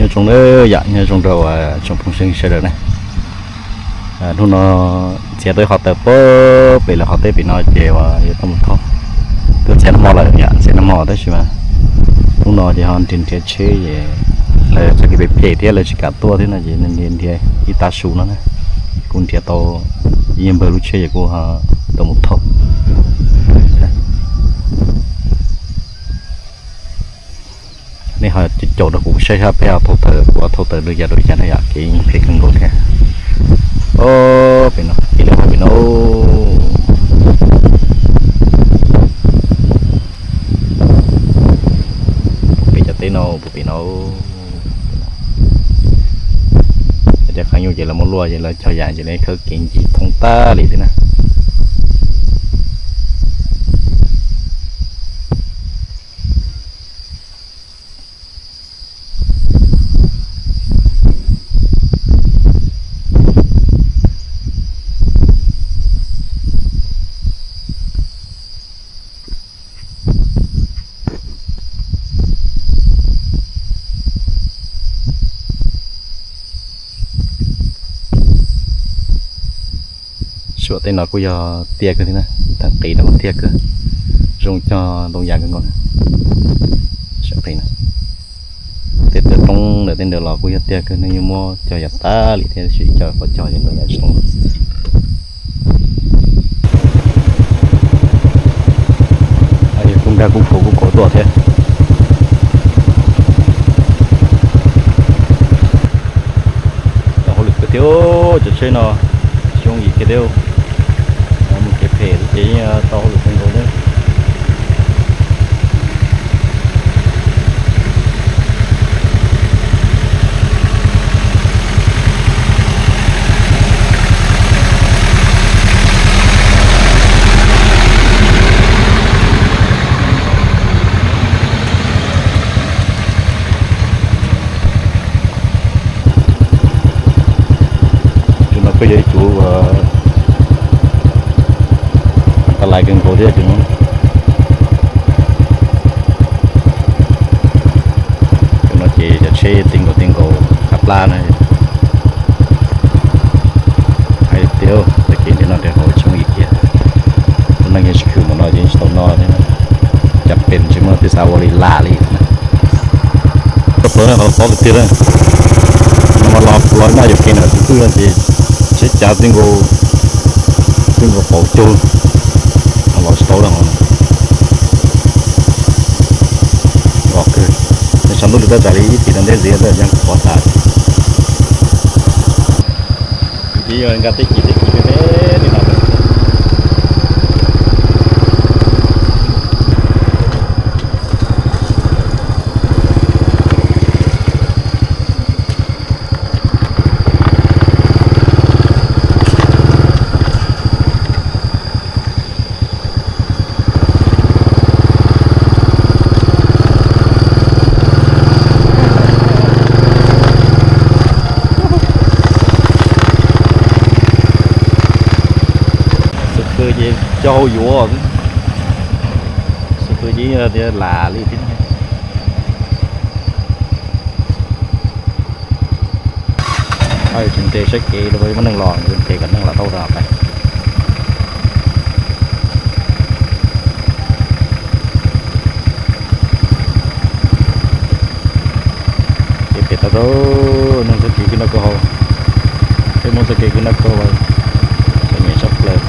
Zoo nawb yom, nyob zoo rau tsoom phooj ywg sawv daws na. Hnub no txiav tau ib qhov taws pem lawv qhov teb pem no ces uas yuav tau mus thauj. Twb txiav nag hmo lawm yom, txiav nag hmo tab sis mas hnub no ces ho nrhiav nrhiav tsheb es lawv txoj kev phem phem thiab lawv tsis kam tuaj thiab no ces nrhiav nrhiav ib tav su no na. Kuv nrhiav tau ib yam npawg lub tsheb ces kuv ho tau mus thauj. Nej ho caum rau kuv saib sab peb ho thauj taws, kuv ho thauj taws rau yav rau yav na yom, kev yeej phem kawg nkaus thiab. Pem no, pem no, pem cov teb no, pem no. Cov qhov nyuj ces lawv muab luaj ces lawv cog yam ces lawv khawb kev ncig thoob tag li thiab na. Suam tej no kuj yog tiaj kawg thiab na, tag qis no kuj tiaj kawg, zoo cog ntoo yas kawg nkaus. Tej tawb roob ntawm tej ntawd los kuj yog tiaj kawg, nej yeej muab cog yam tas li thiab, tab sis cog qhov cog yeej ntoo yas tsis tau. Kuj nkag kuj kauv kuj kauv tuaj thiab. Tau hauj lwm kawg thiab, cov tsheb no tsis yooj yim kiag thiab. Mus kev phem ces yeej tau hauj lwm kawg nkaus thiab. Tus no kuj yog ib cov tas lais kawg nkaus thiab tus no. Tus no ces cov tsheb ti nkaus ti nkaus qab plab na. Hais tias tag kis ntiag no rau hauv tsis muaj ib kiag, tus neeg yog tsis khwv mus no ces tsis tau noj thiab. Cas pem tsis muaj tib xav ua li lam li. Tau pawv qhov tob tiag tiag na. No mas los los noj yuam kev ntawm tus twg no ces tsheb cav ti nkaus, ti nkaus qaum caug, los tsis tau lawm. Los kawg, nej saib ntuj li tab tsam li ib tis rau ntej ntxiv ntawd yeej qhuav tas. Ces yog nkag teb kis teb kis peb peb li no. Xib fwb ces coj hauj yuav, xib fwb ces tias lam li thiab. Tsis nres saib kev rau muaj neeg los, nres kom neeg los tau rau pais. Ces pem tau rau neeg txoj kev khwv noj khwv haus, peb Hmoob txoj kev khwv noj khwv haus, txom nyem tshaj plaws.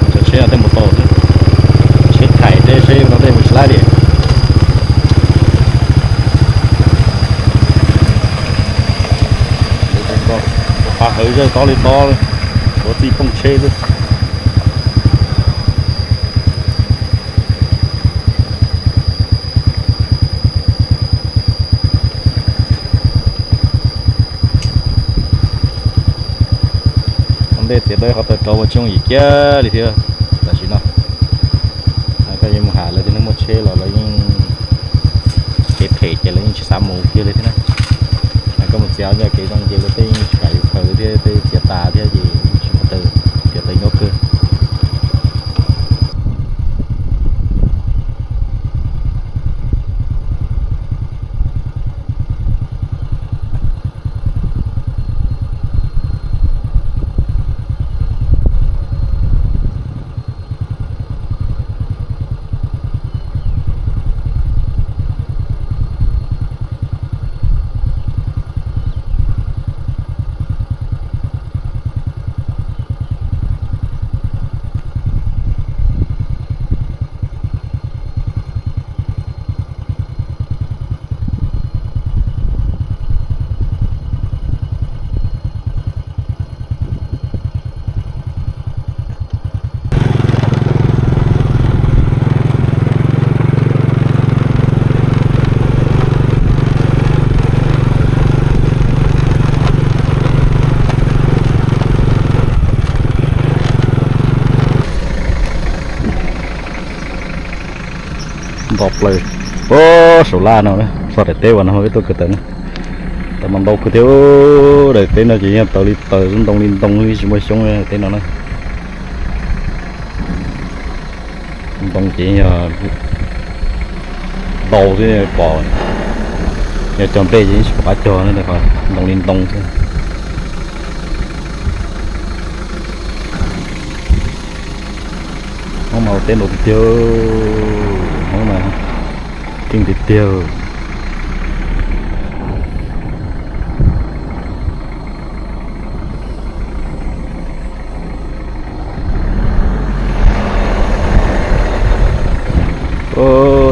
Cov tsheb no tej mus tau, tsheb thaij tej, tsheb no tej mus tsis laib li. Pab hawv zawj tob li tob, ua txij phooj tsheb xwb. Ua ntej txiav tau ib qhov taws rau ua tsis yooj yim kiag li thiab tam sim no. Koj yuav mus ham lawv tej neeg muaj tsheb los lawv yeej kev phem ces lawv yeej tsis xav mus kiag li thiab na. Ces ob nyob kev zoo ces luag tej yeej tsis kam yus khaws thiab, tej txiav tas thiab ces tsis muaj taws, txiav taws nyuaj kawg. Nto plaws, o, saum laj no, txog daim teb uas no peb tuaj kwv tawm na. Tawm mas ntau kawg thiab, daim teb no ces yog tawm li tawm, ntoo li ntoo, tsis muaj xyoob daim teb no na. Ntoo ces yog ntau xwb pom, yog cog nplej ces tsis pom qab cog na, ntoo li ntoo xwb. Hmoob mas ua teb ntau tiag tiag, Hmoob mas keej tiag tiag.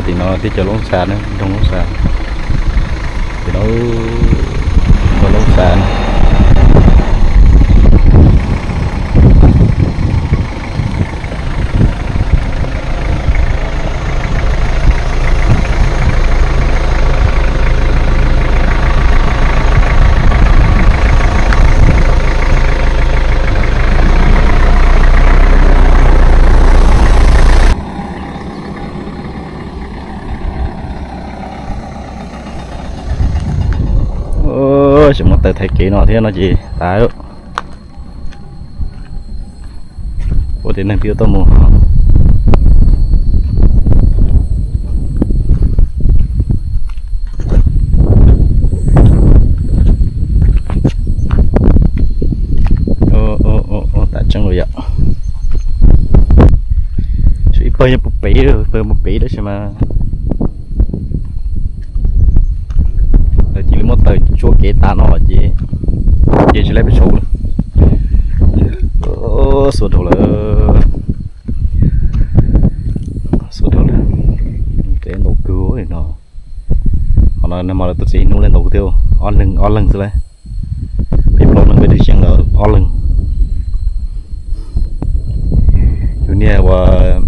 Tim no teb chaws Loob Xas na, nroog Loob Xas. Tim no, nroog Loob Xas. Tseem muaj taws thaiv kev no thiab no ces tas. Ua tias neeg twb tuaj mus. Tam tseeb los yom. Ib pawg nyob puag pem, ib pawg puag pem tab sis mas lawv cia li muab taws tshuab kev tas no ces, ces tsis laib peb tshauv lawm. Xuas dhau lawm, xuas dhau lawm. Teb ntau kawg li no. Qhov no nag hmo lawv tuaj txiav ib hnub lawv ntau kawg thiab, ob leeg, ob leeg xwb lawm. Peb plaub leeg peb twb txiav ntawd ob leeg. Yus niag uas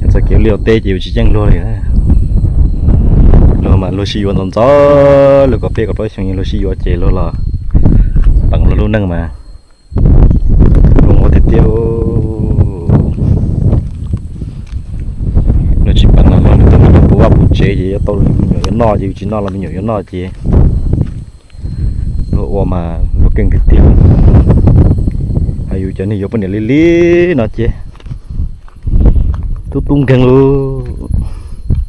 txoj kev ua liaj ua teb ces yus tsis yeej luag li. Luag mas luag sib yuav ntxov ntxov, luag kom peb kom plaub xyoo luag sib yuav ces luag los peem luag lub neej mas luag ua tiag tiag. Luag tsis peem los luag nws tuaj me nyuam puv vaj puv tsev ces yuav tau me nyuam yuav noj ces yus tsis noj los me nyuam yuav noj ces luag ua mas luag keej tiag tiag. Hais yus cov niag yuav poj niam lig lig no ces tub tub nkeeg lauj,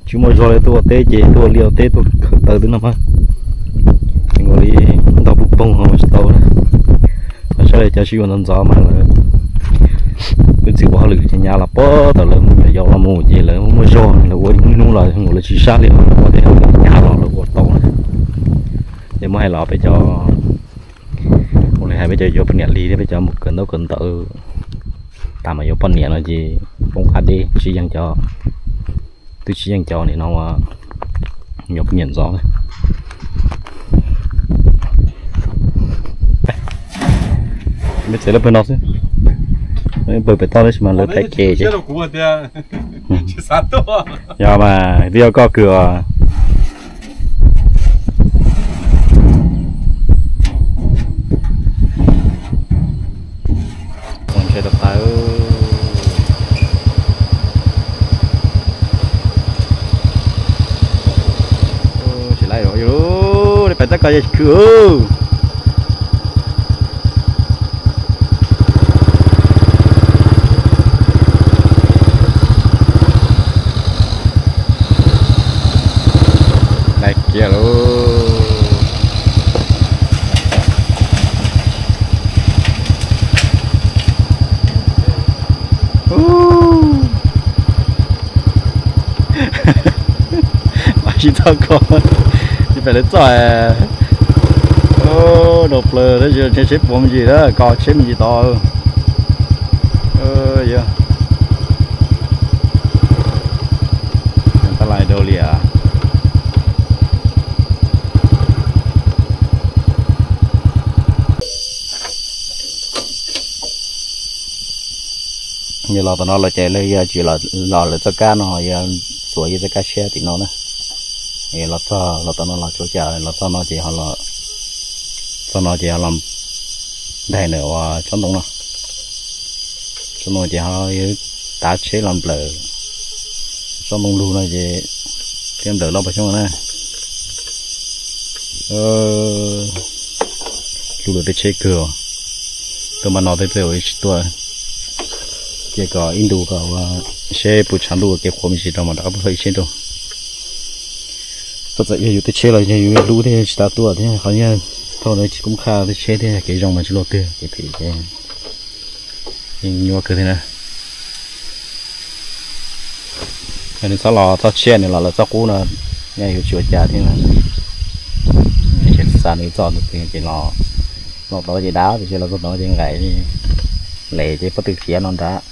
tsis muaj zog li, tuaj ua teb ces tuaj ua liaj ua teb tuaj khaws taws twb no mas ua li ntog pub poog ho tsis tau na. Ho saib li cov sib yuav ntxov ntxov mas lawv, lawv txiv ua hauj lwm ces nyav los puag thaum lawv me nyuam yaus los mus ces lawv muaj zog lawv ua ib hnub los lawv tsis sab li os, ua tej nyav los lawv ua tau na. Ces muab hais los peb cov, ua li hais peb cov yuav poj niam lig thiab peb cov mus kawm ntaub kawm ntawv tas mas yuav poj niam no ces poob qab deb, tsis yeej cov, twb tsis yeej cov nim no yuav poj niam ntxov. Peb txev lawv pawg no xwb, pawg pem toj tab sis mas lawv thaiv kev ces. Yog mas twb yog koj kws os. Tsis laiv, pem toj Toj yog khw. Dai kiag lauj. Mas tsis txog ko, tsis pem lawv txoj. Nov plaws tab sis tsheb puas me ntsis na, ko tsheb me ntsis tod. Yog tab lais dau liam. Yog los tom no los ces yog tsis los lawv txoj kab no, yog xuas yog txoj kab tshiab tim no na. Los txog los tom no los tsuas cas los txog no ces ho los, txog no ces ho los ntaig ntawm ua tsob ntoo no. Tsob ntoo ces ho yog tav tsheb los nplawm tsob ntoo lug no ces thiab nplawm loj pos xyoob na. Lug lawm tej tsheb kawg, tuaj npaj no tej tej uas tsis tuaj, ces kom ib ntus kom ua seb puas tshav ntuj kev qhuav me ntsis rau mas rov qab tuaj ib tsheb rau. Txawm yog yus tej tsheb los yog yus hlub thiaj tsis tau tuaj thiab, qhov yog thauj lawv tsis kub qhaj tej tsheb thiab kev zoo mas tsis luaj twg ces phem ces yeej nyuaj kawg thiab na. Yog nws txhob los txoj tshiab nws los lawv txoj qub no, yog yus tsis ua cas thiab na. Xav nws txoj tus twg ces los, los tod ces dav, tiam sis los txog tod ces nqaim, lem ces pob tw khiav no nrad,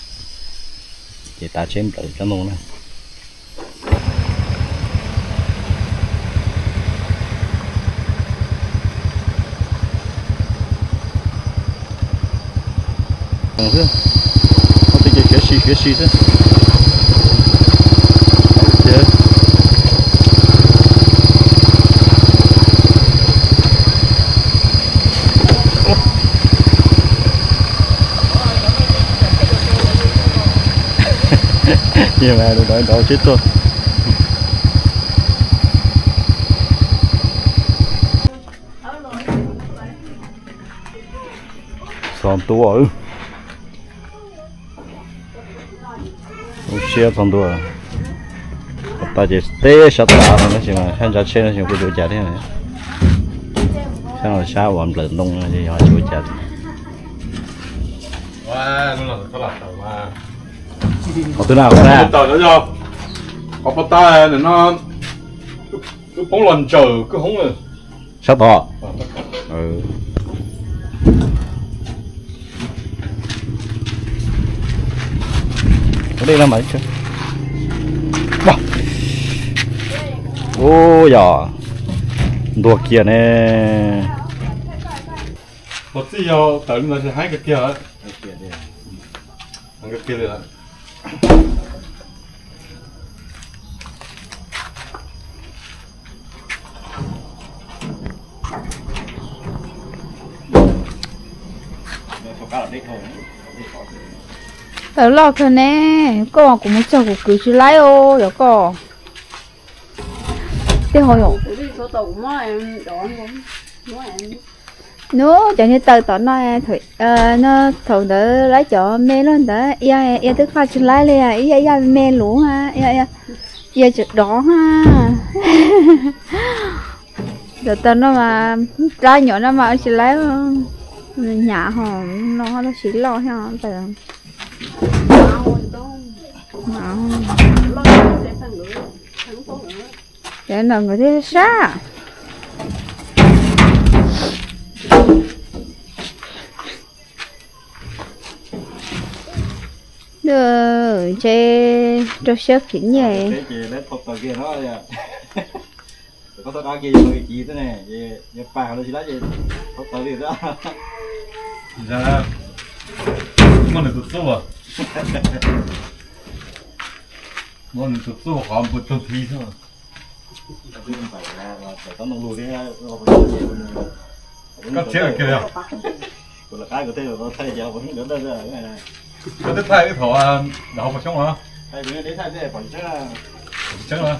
ces tav tsheb nplawm tsob ntoo na. Xwb, ob tug ces khiav si khiav si xwb. Ces mas nrov nrov tsheb tuaj. Txog ntua, lub siab txog ntua. Tau ces teb sab tav no tab sis mas sab ntsa tsheb no kuj tsis ua cas thiab. Sab no sab uas nplawm ntoo no ces yog tsis ua cas. Qhov twg na, qhov na? Qhov pas tas no, lub poob los ntsaws kwj hoob lawm. Sab tod. Ua dej no mas. Ua yog ntuag kiag ne. Ua txij yog tawm li no ces haib kawg kiag. Kawg kiag li lawm. Tawm loj kawg ne, koj kuv mus txog kuv kwv tsis laib os, yog koj. Tej ho yom. Nub cov niag taws tom no, no thaum ntawd laib cov me luaj ntawd, ia ia twb qaj tsis laib li, ib yam ib yam me luv, ia tseem dov ha. Cov taws no mas, rab nyuam no mas tsis laib, hnyav ho, no tab sis loj thiab. Cov no nkawd thiaj sab. Ntshe rau siab khwv nyiaj. Muaj nws tus txuj, muaj nws tus txuj qhov npua tug thi xwb. Koj txhiab kiag li. Koj twb thaij wb thaum dam hauv paus xyoob los? Tseeb los?